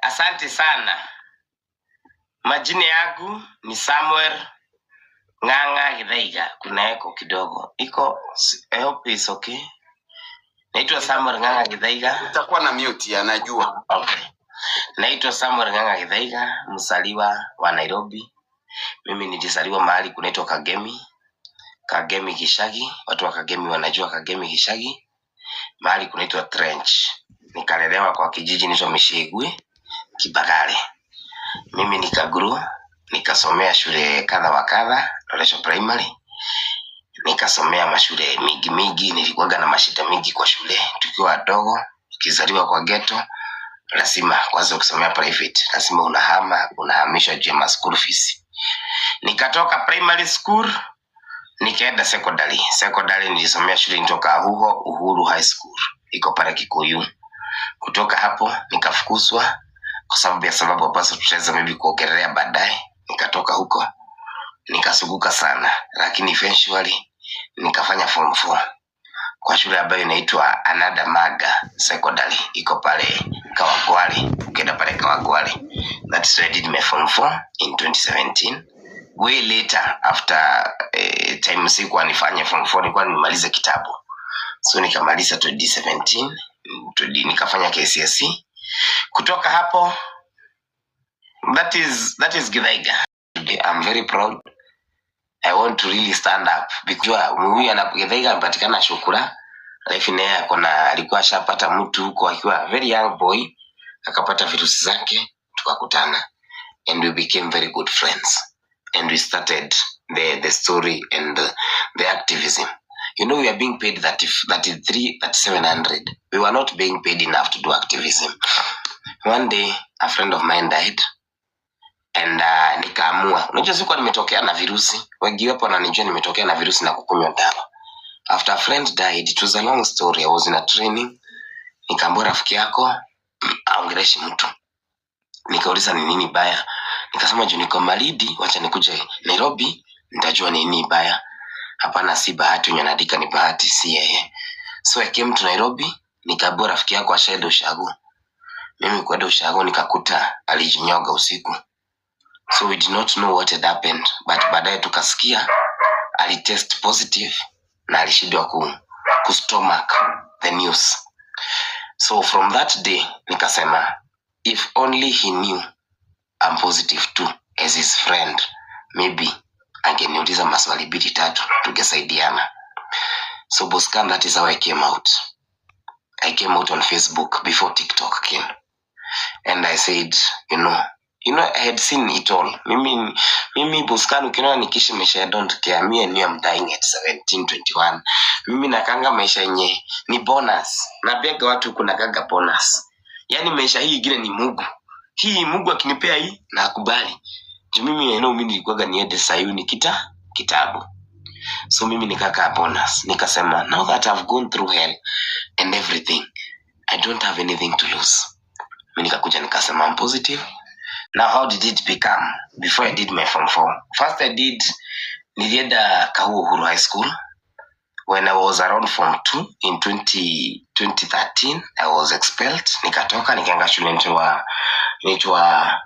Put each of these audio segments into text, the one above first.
Asante sana. Majina yangu ni Samuel Ng'ang'a Githaiga. Kuna echo kidogo iko, I hope it's okay. Naitwa Samuel Ng'ang'a Githaiga. Utakuwa na mute, anajua. Okay. Naitwa Samuel Ng'ang'a Githaiga, mzaliwa wa Nairobi. Mimi nilizaliwa mahali kunaitwa Kagemi, Kagemi Gishagi. Watu wa Kagemi wanajua Kagemi Gishagi, mahali kunaitwa Trench. Nikalelewa kwa kijiji inaitwa Mishigwi, Kibagale. Mimi nikagrow, nikasomea shule kadha wa kadha, Loresho Primary, nikasomea mashule mingi mingi. Nilikuwaga na mashida mingi kwa shule tukiwa wadogo. Ukizaliwa kwa ghetto, lazima kwanza ukisomea private, lazima unahama, unahamishwa juu ya ma school fees. Nikatoka primary school nikaenda secondary. Secondary nilisomea shule inaitwa Kahuho Uhuru High School, iko pale Kikuyu. Kutoka hapo nikafukuzwa kwa sababu ya sababu ambazo tutaweza maybe kuongelea baadaye. Nikatoka huko nikazunguka sana, lakini eventually nikafanya form 4 kwa shule ambayo inaitwa Ananda Maga Secondary, iko pale Kawangware. Ukienda pale Kawangware, that's where I did my form 4 in 2017. Way later after time sikuwa nifanye form 4, nilikuwa nimalize kitabu, so nikamaliza 2017 20, nikafanya KCSE. Kutoka hapo that is Githaiga. I'm very proud. I want to really stand up because huyu ana Githaiga amepatikana Shukura. Life naye akona alikuwa ashapata mtu huko akiwa very young boy, akapata virusi zake, tukakutana and we became very good friends and we started the story and the activism. We are being paid 30, 33, 3700. We were not being paid enough to do activism. One day a friend of mine died and nikaamua, unajua sikuwa nimetokea na virusi, wengi wapo wananijua nimetokea na virusi na kukunywa dawa. After a friend died, it was a long story, I was in a training, nikaambiwa rafiki yako aongeleshi mtu. Nikauliza ni nini baya, nikasema juu niko Malindi, wacha nikuje Nairobi nitajua ni nini baya. Hapana, si Bahati wenye anaandika ni Bahati, si yeye. So I came to Nairobi, nikaambiwa rafiki yako ashaenda ushago. Mimi kwenda ushago nikakuta alijinyoga usiku, so we did not know what had happened, but baadaye tukasikia alitest positive na alishindwa ku stomach the news. So from that day nikasema if only he knew I'm positive too as his friend, maybe angeniuliza maswali mbili tatu tungesaidiana. So Boscan, that is how I came out. I came out on Facebook before TikTok came and I said, I had seen it all. Mimi Boscan, ukiona nikiishi maisha ya don't care, me I knew I'm dying at 17, 21. Mimi nakanga maisha yenye ni bonus. Naambiaga watu kuna kaga bonus. Yaani maisha hii ingine ni Mungu. Hii Mungu akinipea hii nakubali. Juu mimi I know mimi nilikuwaga niende Sayuni kitabu. So mimi nikakaa bonus. Nikasema now that I've gone through hell and everything, I don't have anything to lose. Mi nikakuja nikasema I'm positive. Now how did it become? Before I did my form 4. First I did nilienda Kahuho Uhuru High School when I was around form 2 in 20, 2013. I was expelled, nikatoka nikaenda shule inaitwa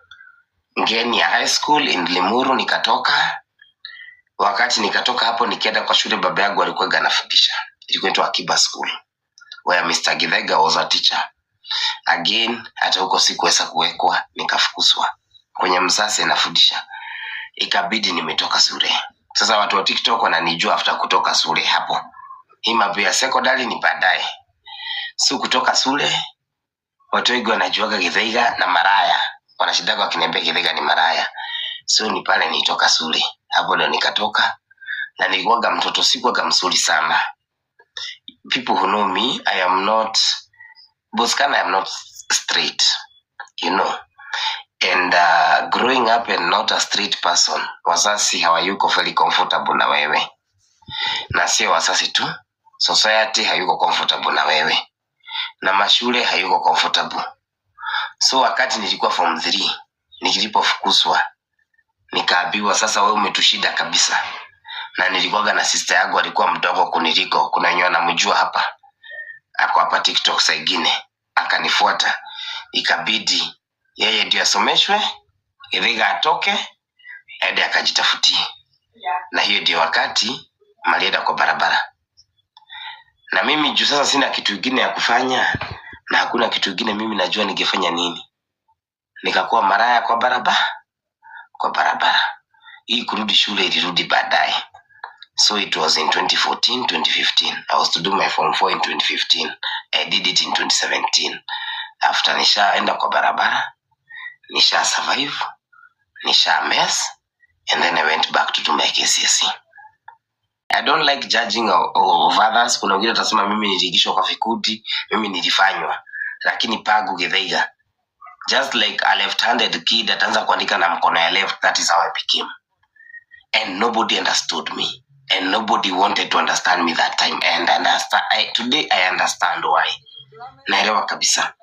Ngenia High School in Limuru. Nikatoka, wakati nikatoka hapo nikaenda kwa shule baba yangu alikuwa anafundisha, ilikuwa inaitwa Akiba School where Mr. Githaiga was a teacher. Again hata huko sikuweza kuwekwa, nikafukuzwa kwenye msasi anafundisha, ikabidi nimetoka shule. Sasa watu wa TikTok wananijua after kutoka shule hapo. Hii mambo ya secondary ni baadaye. So kutoka shule watu wengi wanajuaga Githaiga na maraya, wanashindaga wakiniambia Githaiga ni maraya. So ni pale nilitoka shule, hapo ndo nikatoka, na nilikuwaga mtoto, sikuwaga mzuri sana. People who know me, I am not Boscan, I am not straight. And growing up and not a straight person, wazazi hawayuko very comfortable na wewe, na sio wazazi tu, society hayuko comfortable na wewe, na mashule hayuko comfortable. So wakati nilikuwa form 3 nilipofukuzwa, nikaambiwa sasa wewe umetushinda kabisa. Na nilikuwaga na sister yangu alikuwa mdogo kuniliko, kuna wenye wanamjua hapa, ako hapa TikTok saa ingine, akanifuata, ikabidi Yeye ndio asomeshwe, Githaiga atoke, aende akajitafutie. Na hiyo ndio wakati malienda kwa barabara. Na mimi juu sasa sina kitu kingine ya kufanya na hakuna kitu kingine mimi najua ningefanya nini, nikakuwa maraya kwa barabara, kwa barabara. Hii kurudi shule ilirudi baadaye. So it was in 2014, 2015. I was to do my form 4 in 2015. I did it in 2017. After nishaenda kwa barabara, nisha survive, nisha mess, and then I went back to do my KCSE. I don't like judging of others. Kuna wengine watasema mimi niliingishwa kwa vikundi, mimi nilifanywa. Lakini Pagu Githaiga, just like a left-handed kid ataanza kuandika na mkono ya left, that is how I became. And nobody understood me. And nobody wanted to understand me that time. And today I understand why. Naelewa kabisa.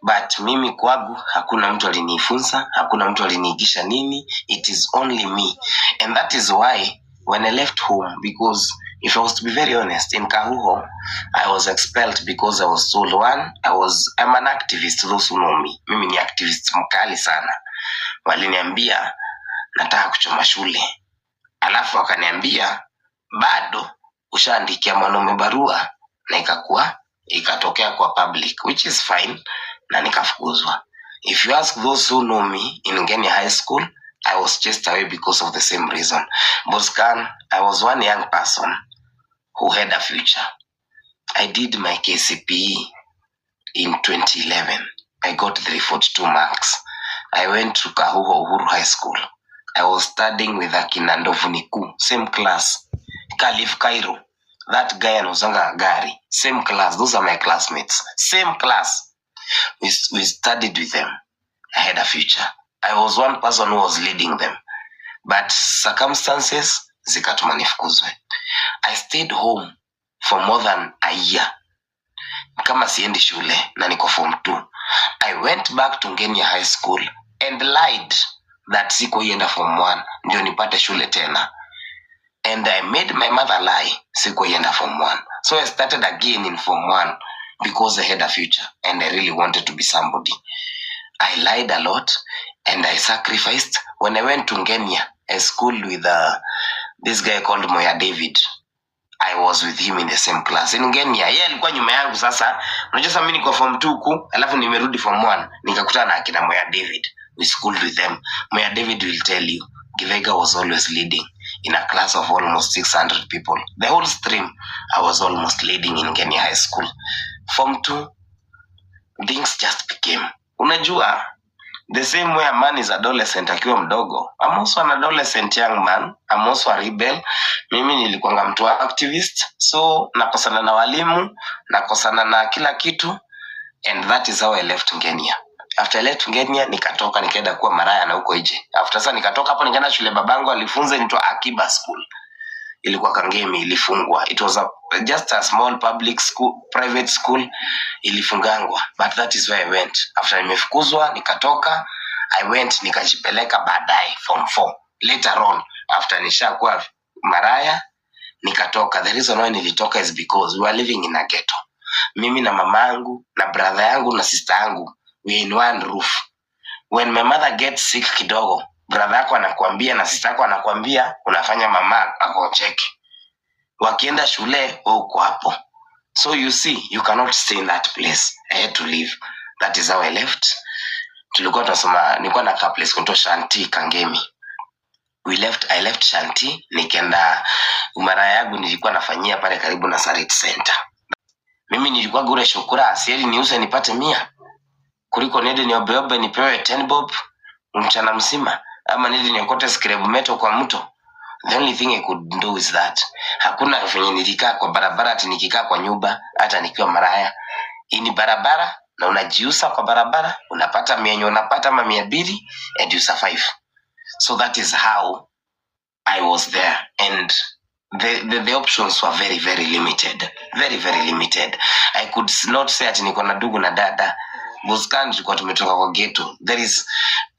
But mimi kwangu hakuna mtu alinifunza, hakuna mtu aliniigisha nini. It is only me. And that is why when I left home, because if I was to be very honest, in Kahuho, I was expelled because I was told one, I'm an activist, those who know me. Mimi ni activist mkali sana. Waliniambia nataka kuchoma shule. Alafu wakaniambia bado ushaandikia mwanaume barua na ikakuwa ikatokea kwa public, which is fine, na nikafukuzwa. If you ask those who know me in Ngenia High School, I was chased away because of the same reason. Boscan, I was one young person who had a future. I did my KCPE in 2011. I got 342 marks. I went to Kahuho Uhuru High School. I was studying with akina Ndovu Niku, same class. Khalif Cairo, that guy anauzanga gari, same class. Those are my classmates, same class. We studied with them. I had a future. I was one person who was leading them, but circumstances zikatuma nifukuzwe. I stayed home for more than a year kama siendi shule na niko form 2. I went back to Ngenia High School and lied that sikuienda form 1 ndio nipate shule tena, and I made my mother lie, sikuienda form 1. So I started again in form 1 because I had a future and I really wanted to be somebody. I lied a lot and I sacrificed. When I went to Ngenia, a school with this guy called Moya David, I was with him in the same class in Ngenia. Yeye alikuwa nyuma yangu sasa. Unajua sasa mimi niko form 2 huku, alafu nimerudi form 1, nikakutana na akina Moya David. We schooled with them. Moya David will tell you, Githaiga was always leading in a class of almost 600 people. The whole stream, I was almost leading in Ngenia High School. Form 2, things just became. Unajua, the same way a man is adolescent akiwa mdogo, I'm also an adolescent young man. I'm also a rebel. Mimi nilikuwanga mtu wa activist, so nakosana na walimu, nakosana na kila kitu, and that is how I left Ngenia. After I left Ngenia, nikatoka nikaenda kuwa maraya na huko nje. After sasa nikatoka hapo nikaenda shule babangu alifunza, inaitwa Akiba School. Ilikuwa Kangemi, ilifungwa. It was just a small public school, private school, ilifungangwa, but that is where I went. After nimefukuzwa nikatoka, I went nikajipeleka baadaye form 4 later on. After nishakuwa maraya nikatoka. The reason why nilitoka is because we were living in a ghetto. Mimi na mamangu na brother yangu na sister yangu, we are in one roof. When my mother gets sick kidogo, brother yako anakuambia na sister yako anakuambia unafanya mama agonjeke. Wakienda shule, wewe uko hapo. So you see, you cannot stay in that place. I had to leave. That is how I left. Tulikuwa tunasoma, nilikuwa na ka place kunaitwa Shanti Kangemi. We left, I left Shanti, nikaenda umaraya yangu nilikuwa nafanyia pale karibu na Sarit Center. Mimi nilikuwa gure shukura, sieli niuze nipate 100 kuliko niende niombeombe nipewe 10 bob mchana mzima, ama niende niokote scrap metal kwa mto. The only thing I could do is that. Hakuna venye nilikaa kwa barabara ati nikikaa kwa nyumba hata nikiwa maraya. Hii ni barabara na unajiuza kwa barabara, unapata 100 unapata ama 200 and you survive. So that is how I was there, and the options were very, very limited, very, very limited. I could not say ati niko na ndugu na dada. Buskan, tulikuwa tumetoka kwa ghetto. There is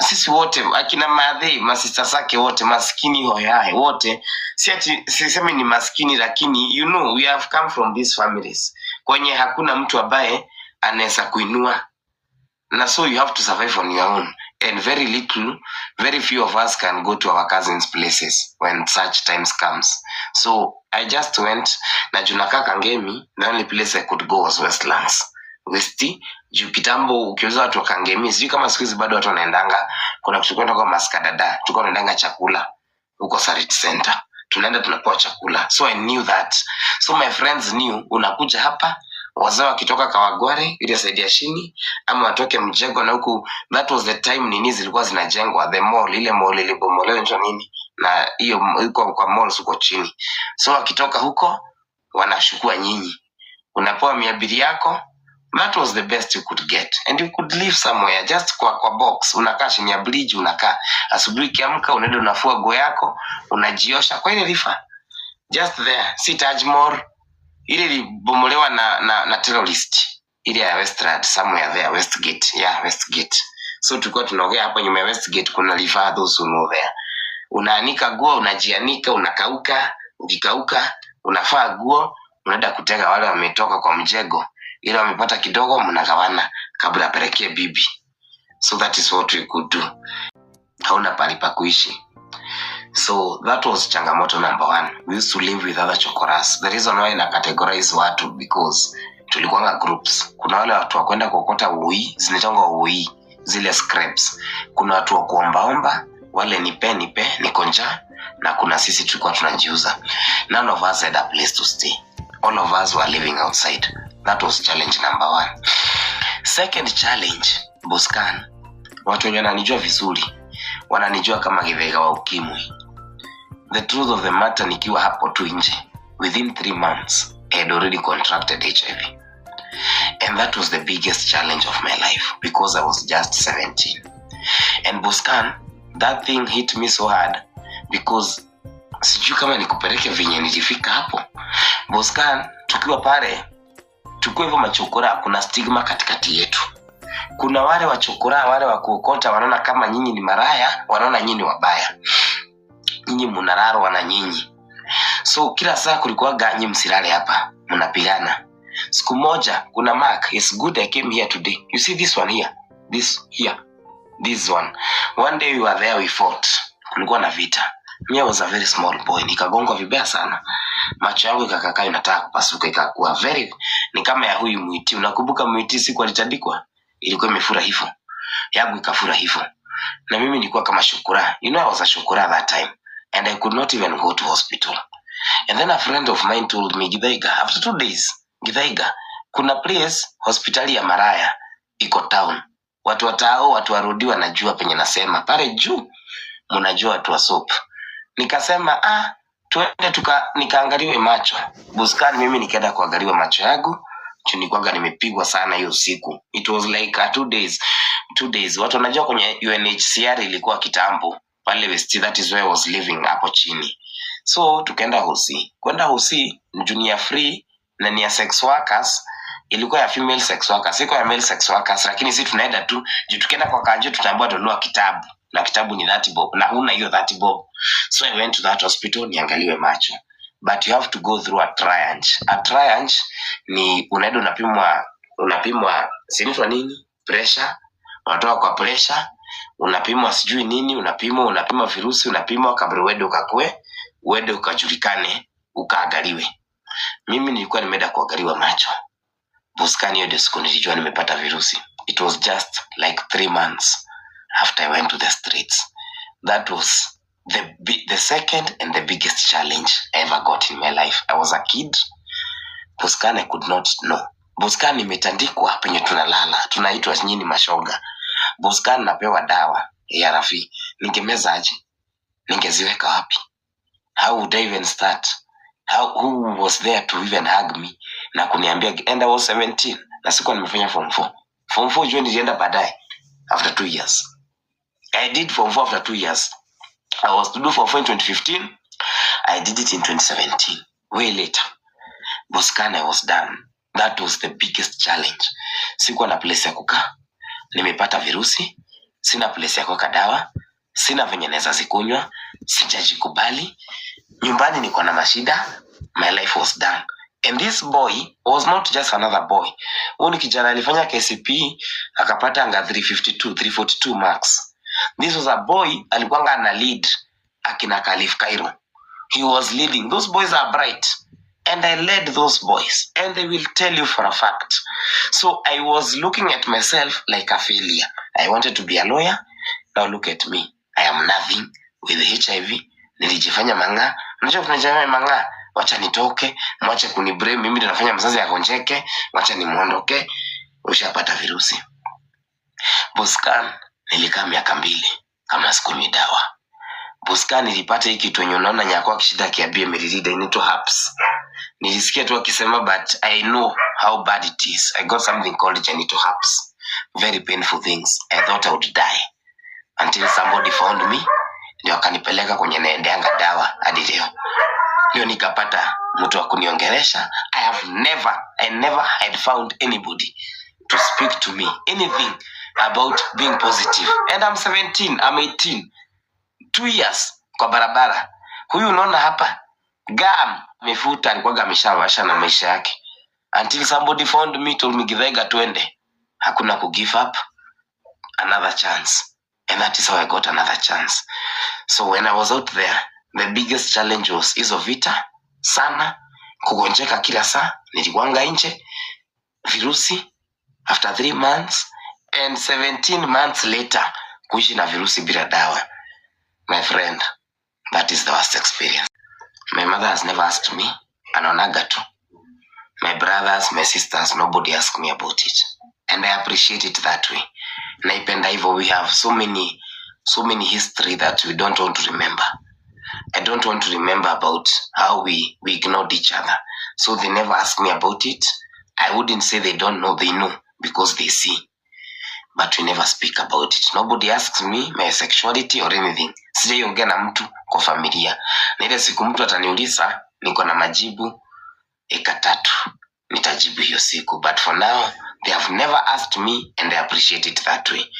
sisi wote akina madhe masista zake wote maskini hoyahe wote, si ati sisemi ni maskini, lakini you know we have come from these families kwenye hakuna mtu ambaye anaweza kuinua. Na so you have to survive on your own, and very little, very few of us can go to our cousins' places when such times comes. So I just went na juu nakaa Kangemi, the only place I could go was Westlands, Westi. Juu kitambo ukiuza watu wa Kangemi, sijui kama siku hizi bado watu wanaendanga, kuna kitu kwenda kwa maskadada, tulikuwa tunaendanga chakula huko Sarit Center, tunaenda tunapewa chakula. So I knew that, so my friends knew unakuja hapa, wazee wakitoka Kawangware ile side ya chini ama watoke mjengo na huku. That was the time nini zilikuwa zinajengwa, the mall, ile mall ilibomolewa inaitwa nini, na hiyo iko kwa malls huko chini. So wakitoka huko wanashukua nyinyi, unapewa 200 yako. That was the best you could get, and you could live somewhere just kwa box, unakaa chini ya bridge, unakaa. Asubuhi ukiamka unaenda unafua nguo yako, unajiosha kwa ile river just there. Si Taj Mall ile ilibomolewa na terrorist, ile ya Westland somewhere there, Westgate, yeah, Westgate. So tulikuwa tunaogea hapo nyuma ya Westgate, kuna river, those who know there. Unaanika nguo, unajianika, unakauka. Ukikauka unafaa nguo, unaenda kutega wale wametoka kwa mjengo, ile wamepata kidogo, mnagawana kabla apelekee bibi. So that is what we could do. Hauna pahali pa kuishi. So that was changamoto number one. We used to live with other chokoras. The reason why na categorize watu, because tulikuwanga groups. Kuna wale watu wa kwenda kuokota ui, zinaitangwa ui, zile scraps. Kuna watu wa kuombaomba, wale nipe nipe niko njaa, na kuna sisi tulikuwa tunajiuza. None of us had a place to stay. All of us were living outside. That was challenge number one. Second challenge, Boscan, watu wenye wananijua vizuri wananijua kama Githaiga wa ukimwi. The truth of the matter, nikiwa hapo tu nje, within 3 months I had already contracted HIV, and that was the biggest challenge of my life because I was just 17. And Boscan, that thing hit me so hard because sijui kama nikupeleke venye nilifika hapo. Boscan, tukiwa pale, tukiwa hivyo machokora, kuna stigma katikati yetu. Kuna wale wachokora, wale wa kuokota, wanaona kama nyinyi ni maraya, wanaona nyinyi ni wabaya, nyinyi mnararwa na nyinyi. So kila saa kulikuwaga, nyi msilale hapa, mnapigana. Siku moja kuna Mark, it's good I came here today. You see this one here, this here, this one. One day we were there, we fought, kulikuwa na vita. Me, I was a very small boy, nikagongwa vibaya sana, macho yangu ikakakaa inataka kupasuka, ikakuwa very, ni kama ya huyu mwiti. Unakumbuka mwiti siku alitandikwa? Ilikuwa imefura hivyo, yangu ikafura hivyo, na mimi nilikuwa kama shukura. You know, I was a shukura that time, and I could not even go to hospital. And then a friend of mine told me, "Githaiga," after 2 days, "Githaiga, kuna place, hospitali ya maraya iko town." Watu wa tao, watu warudi wanajua penye nasema, pale juu mnajua, watu wa soap. Nikasema, "Ah, tuende tuka nikaangaliwe macho." Buskan, mimi nikaenda kuangaliwa macho yangu juu nilikuwaga nimepigwa sana hiyo siku. It was like 2 days, 2 days. Watu wanajua kwenye UNHCR ilikuwa kitambo pale West, that is where I was living, hapo chini. So tukaenda hosi. Kwenda hosi, juu ni ya free na ni ya sex workers, ilikuwa ya female sex workers, siko ya male sex workers, lakini si tunaenda tu juu tukienda kwa kanjo tutaambiwa tununua kitabu, na kitabu ni 30 bob, na huna hiyo 30 bob. So I went to that hospital niangaliwe macho, but you have to go through a triage. A triage ni unaenda unapimwa, unapimwa sinaitwa nini, pressure, unatoka kwa pressure unapimwa sijui nini, unapimwa, unapimwa virusi, unapimwa kabla uende ukakue, uende ukajulikane, ukaangaliwe. Mimi nilikuwa nimeenda kuangaliwa macho. Buskani, hiyo ndio siku nilijua nimepata virusi. It was just like 3 months after I went to the streets. That was the second and the biggest challenge I ever got in my life. I was a kid. Buskan, I could not know. Buskan, nimetandikwa penye tunalala, tunaitwa nyinyi mashoga. Buskan, napewa dawa ya rafi. Ningemeza aje? Ningeziweka wapi? How would I even start? Who was there to even hug me na kuniambia? And I was 17 na sikuwa nimefanya form 4. Form 4 jua nilienda baadaye after 2 years. I did form 4 after 2 years. I was to do form 4 in 2015. I did it in 2017, way later. Boscan, I was done. That was the biggest challenge. Sikuwa na place ya kukaa, nimepata virusi, sina place ya kuweka dawa, sina venye naweza zikunywa, sijajikubali, nyumbani niko na mashida. My life was done. And this boy was not just another boy. Huyu ni kijana alifanya KCPE akapata anga 352, 342 marks. This was a boy alikuwanga ana lead akina Khalif Cairo. He was leading. Those boys are bright. And I led those boys. And they will tell you for a fact. So I was looking at myself like a failure. I wanted to be a lawyer. Now look at me. I am nothing with HIV. Nilijifanya mang'aa. Unajua kunajifanya mang'aa. Wacha nitoke, mwache kuniblame mimi ndio nafanya mzazi agonjeke, wacha nimuondoke. Ushapata virusi. Boscan nilikaa miaka 2 kama sikunywi dawa. Boscan nilipata hii kitu yenye unaona nyako akishida akiambia imelilida inaitwa herpes. Nilisikia tu akisema, but I know how bad it is. I got something called genital herpes. Very painful things. I thought I would die until somebody found me, ndio akanipeleka kwenye naendeanga dawa hadi leo. Ndio nikapata mtu wa kuniongelesha. I never had found anybody to speak to me anything about being positive. And I'm 17, I'm 18. 2 years kwa barabara. Huyu unaona hapa gam amefuta, alikuwaga ameshawasha na maisha yake until somebody found me, told me, "Githaiga, twende, hakuna ku give up, another chance." And that is how I got another chance. So when I was out there, the biggest challenge was hizo vita sana, kugonjeka kila saa, nilikuwanga nje, virusi after 3 months and 17 months later kuishi na virusi bila dawa. My friend, that is the worst experience. My mother has never asked me, anaonaga tu. My brothers, my sisters, nobody asked me about it, and I appreciate it that way. Naipenda hivyo. We have so many, so many history that we don't want to remember. I don't want to remember about how we ignored each other. So they never asked me about it. I wouldn't say they don't know. They know because they see, but we never speak about it. Nobody asks me my sexuality or anything. Sijaiongea na mtu kwa familia, na ile siku mtu ataniuliza, niko na majibu eka tatu, nitajibu hiyo siku. But for now they have never asked me and I appreciate it that way.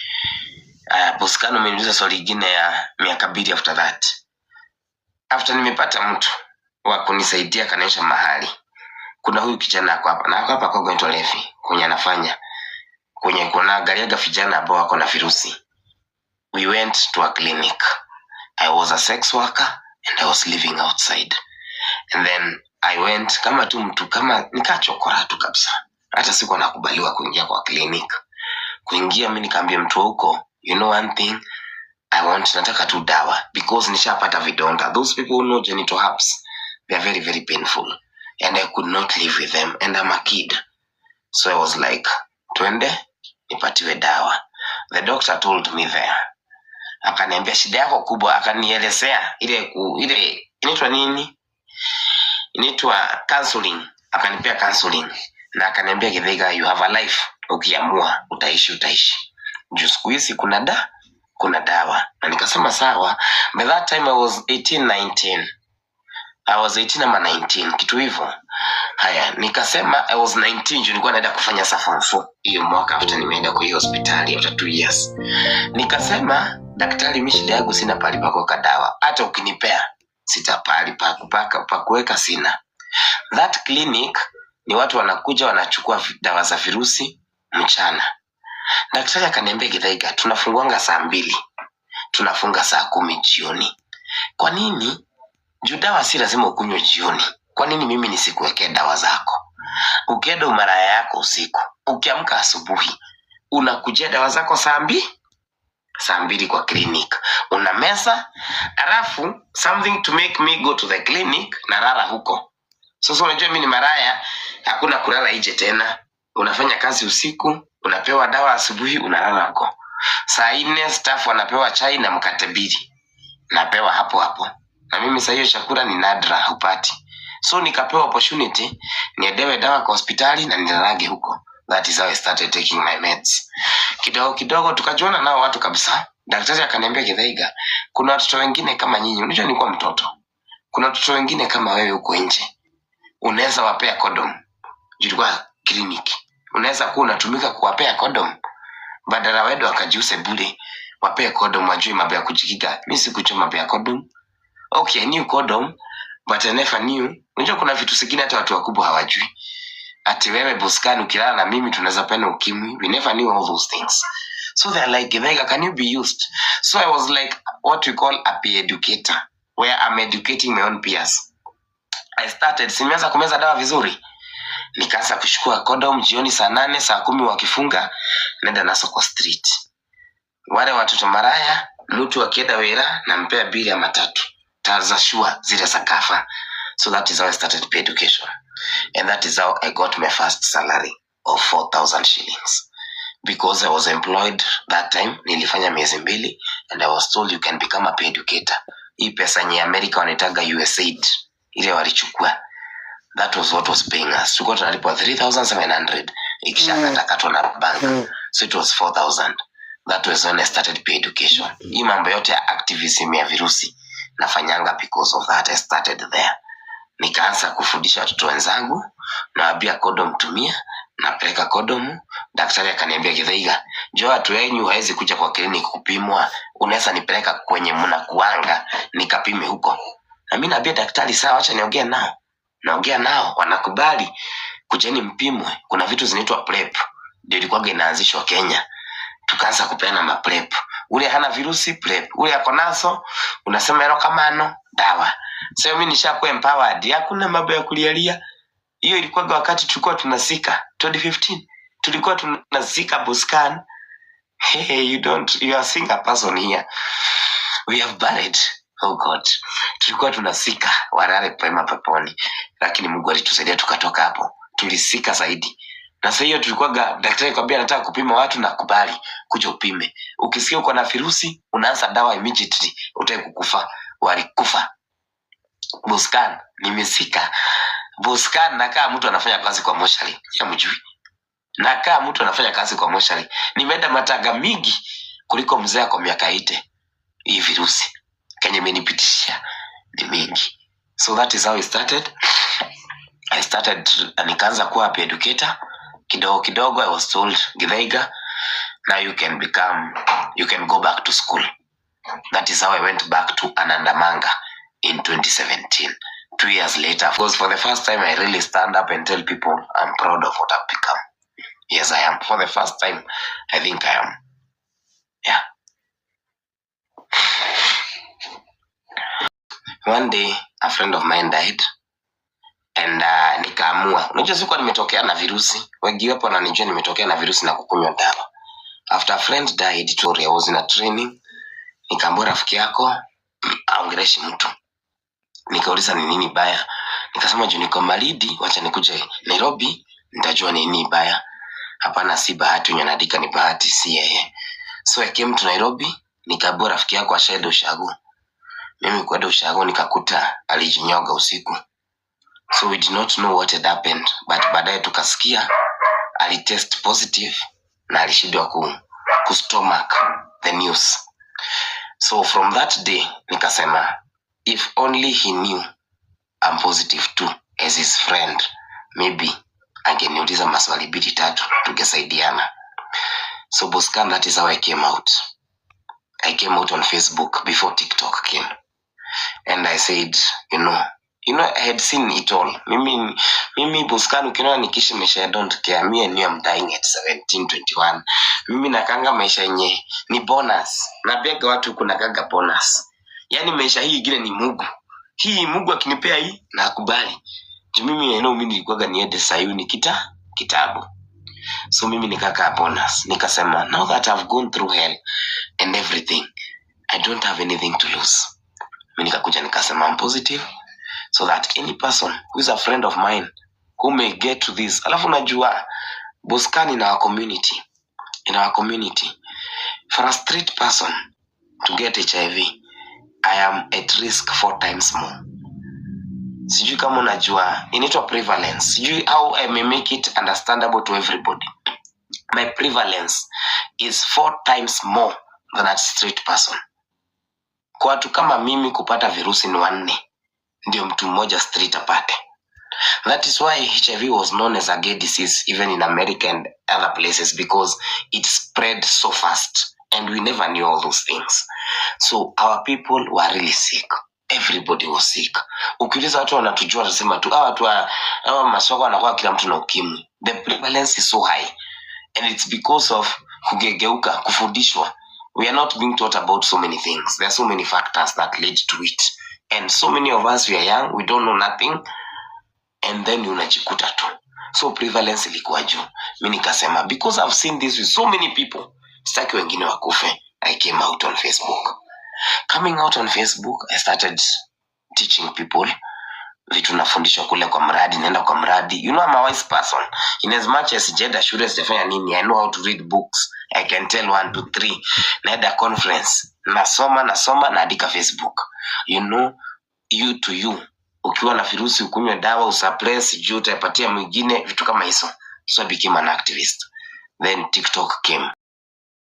Boskano umeniuliza swali ingine ya miaka 2 after that. After nimepata mtu wa kunisaidia, kanaonyesha mahali kuna huyu kijana ako hapa na ako hapa kwa anaitwa Levi, kwenye anafanya kwenye kuna angaliaga vijana ambao wako na virusi. We went to a clinic. I was a sex worker and I was living outside, and then I went kama tu mtu kama nikachokora tu kabisa, hata sikuwa nakubaliwa kuingia kwa clinic. Kuingia mi nikaambia mtu wa huko, "You know one thing I want, nataka tu dawa because nishapata vidonda." Those people who know genital herpes, they are very, very painful, and I could not live with them, and I'm a kid. So I was like, "Twende nipatiwe dawa." The doctor told me there, akaniambia, "Shida yako kubwa," akanielezea ile inaitwa nini, inaitwa counseling. Akanipea counseling na akaniambia, "Githaiga, you have a life. Ukiamua utaishi, utaishi, juu siku hizi kuna dawa." Na nikasema sawa. By that time I was 18, 19. I was 18 ama 19, kitu hivyo. Haya, nikasema I was 19 juu nilikuwa naenda kufanya sa form 4 hiyo mwaka after nimeenda kwa hiyo hospitali after 2 years. Nikasema, "Daktari, mi shida yangu sina pahali pa kuweka dawa. Hata ukinipea sita pahali pa kupaka, pa kuweka sina." That clinic ni watu wanakuja wanachukua dawa za virusi mchana. Daktari akaniambia, "Githaiga, tunafunguanga saa 2, tunafunga saa 10 jioni. Kwa nini? Juu dawa si lazima ukunywe jioni. Kwa nini mimi nisikuwekee dawa zako? Ukienda umaraya yako usiku, ukiamka asubuhi unakujia dawa zako saa 2 kwa clinic, una meza, alafu something to make me go to the clinic, nalala huko." Sasa unajua mi ni maraya, hakuna kulala nje tena. Unafanya kazi usiku, unapewa dawa asubuhi, unalala huko. Saa 4 staff wanapewa chai na mkate mbili, napewa hapo hapo, na mimi saa hiyo chakula ni nadra hupati. So nikapewa opportunity niedewe dawa kwa hospitali na nilalage huko. That is how I started taking my meds. Kidogo kidogo tukajuana nao watu kabisa. Daktari akaniambia, "Githaiga, kuna watoto wengine kama nyinyi." Unajua nilikuwa mtoto. "Kuna watoto wengine kama wewe huko nje, unaweza wapea condom." Juu ilikuwa kliniki, unaweza kuwa unatumika kuwapea condom badala wedo wakajiuse bure, wapee condom wajue mambo ya kujikinga. Mi sikujua mambo ya condom. Okay, I knew condom, But I never knew. Unajua kuna vitu zingine hata watu wakubwa hawajui, ati wewe Boscan ukilala na mimi tunaweza peana ukimwi. We never knew all those things. So they're like, "Githaiga, can you be used?" So I was like what we call a peer educator, where I'm educating my own peers. I started, simeanza kumeza dawa vizuri, nikaanza kuchukua condom jioni saa 8, saa 10 wakifunga, naenda naso kwa street. Wale watoto maraya, mtu akienda wera nampea bili ya matatu tazashua zile za kafa. So that is how I started peer education, and that is how I got my first salary of 4000 shillings, because I was employed that time. Nilifanya miezi 2 and I was told, "You can become a peer educator." Hii pesa nye America wanaitaga USAID, ile walichukua, that was what was paying us. Tulikuwa tunalipwa 3700 ikishakatakatwa na bank, so it was 4000. That was when I started peer education. Hii mambo yote ya activism ya virusi nafanyanga because of that. I started there. Nikaanza kufundisha watoto wenzangu, nawaambia condom tumia, napeleka kondomu. Daktari akaniambia, "Githaiga, njoo, watu wenyu hawezi kuja kwa kliniki kupimwa, unaweza nipeleka kwenye mnakuanga nikapime huko?" Na mi naambia daktari, "Sawa, acha niongee nao." Naongea nao, wanakubali, "Kujeni mpimwe." Kuna vitu zinaitwa PrEP, ndio ilikuwaga inaanzishwa Kenya. Tukaanza kupeana maPrEP. Ule hana virusi, PrEP. Ule ako naso, unasema erokamano, dawa. Sasa mimi nishakuwa empowered, hakuna mambo ya kulialia. Hiyo ilikuwaga wakati tulikuwa tunasika 2015, tulikuwa tunazika Buscan. Hey, you don't, you are seeing a person here we have buried. Oh God, tulikuwa tunasika, walale pema peponi, lakini Mungu alitusaidia tukatoka hapo. Tulisika zaidi na sasa hiyo tulikuwaga, daktari kwambia anataka kupima watu na kubali kuja upime, ukisikia uko na virusi unaanza dawa immediately, utaki kukufa. Walikufa. Buscan nimesika. Buscan nakaa mtu anafanya kazi kwa moshari ya mjui, nakaa mtu anafanya kazi kwa moshari. Nimeenda matanga mingi kuliko mzee kwa miaka ite. Hii virusi kenye imenipitishia ni mingi. So that is how it started. I started, nikaanza kuwa peer educator kidogo kidogo. I was told, "Githaiga, now you can become, you can go back to school." That is how I went back to Anandamanga in 2017, 2 years later, because for the first time I really stand up and tell people I'm proud of what I've become. Yes, I am. For the first time, I think I am. Yeah. One day a friend of mine died and nikaamua, unajua sikuwa nimetokea na virusi, wengi wapo wananijua nimetokea na virusi na kukunywa dawa. After a friend died, I was in a training, nikaambiwa rafiki yako aongeleshi mtu. Nikauliza ni nini baya, nikasema juu niko Malindi, wacha nikuje Nairobi nitajua ni nini baya. Hapana, si Bahati wenye anaandika, ni Bahati, si yeye. So I came to Nairobi, nikaambiwa rafiki yako ashaenda ushago. Mimi kwenda ushago nikakuta alijinyoga usiku. So we did not know what had happened, but baadaye tukasikia alitest positive na alishindwa ku stomach the news. So from that day nikasema, if only he knew I'm positive too as his friend, maybe angeniuliza maswali mbili tatu, tungesaidiana. So Boscan, that is how I came out. I came out on Facebook before TikTok came and I said, I had seen it all. Mimi Boscan, ukiona nikiishi maisha, I don't care. Me, I knew I'm dying at 17, 21. Mimi nakanga maisha yenye ni bonus. Naambiaga watu kuna kaga bonus. Yaani maisha hii ingine ni Mungu. Hii Mungu akinipea hii nakubali. Juu mimi I know mimi nilikuwaga niende Sayuni kitabu. So mimi nikakaa bonus. Nikasema now that I've gone through hell and everything, I don't have anything to lose. Mi nikakuja nikasema I'm positive so that any person who is a friend of mine who may get to this. Alafu unajua Boscan, in our community, for a straight person to get HIV, I am at risk four times more. Sijui kama unajua inaitwa prevalence, sijui how I may make it understandable to everybody. My prevalence is four times more than a straight person. Kwa watu kama mimi kupata virusi ni wanne ndio mtu mmoja straight apate. That is why HIV was known as a gay disease even in America and other places, because it spread so fast and we never knew all those things. So our people were really sick. Everybody was sick. Ukiuliza watu wanatujua, watasema tu hawa watu hawa masoko wanakuwa kila mtu na ukimwi. The prevalence is so high and it's because of kugegeuka, kufundishwa. We are not being taught about so many things. There are so many factors that lead to it, and so many of us, we are young, we don't know nothing, and then unajikuta tu. So prevalence ilikuwa juu. Mi nikasema, because I've seen this with so many people, sitaki wengine wakufe. I came out on Facebook. Coming out on Facebook, I started teaching people vitu nafundishwa kule kwa mradi. Naenda kwa mradi. You know I'm a wise person. In as much as sijaenda shule, sijafanya nini, I know how to read books. I can tell one, two, three. Naenda conference, nasoma, nasoma, naandika Facebook. You know, you to you, ukiwa na virusi ukunywe dawa, usuppress juu utapatia mwingine, vitu kama hizo. So I became an activist. Then TikTok came.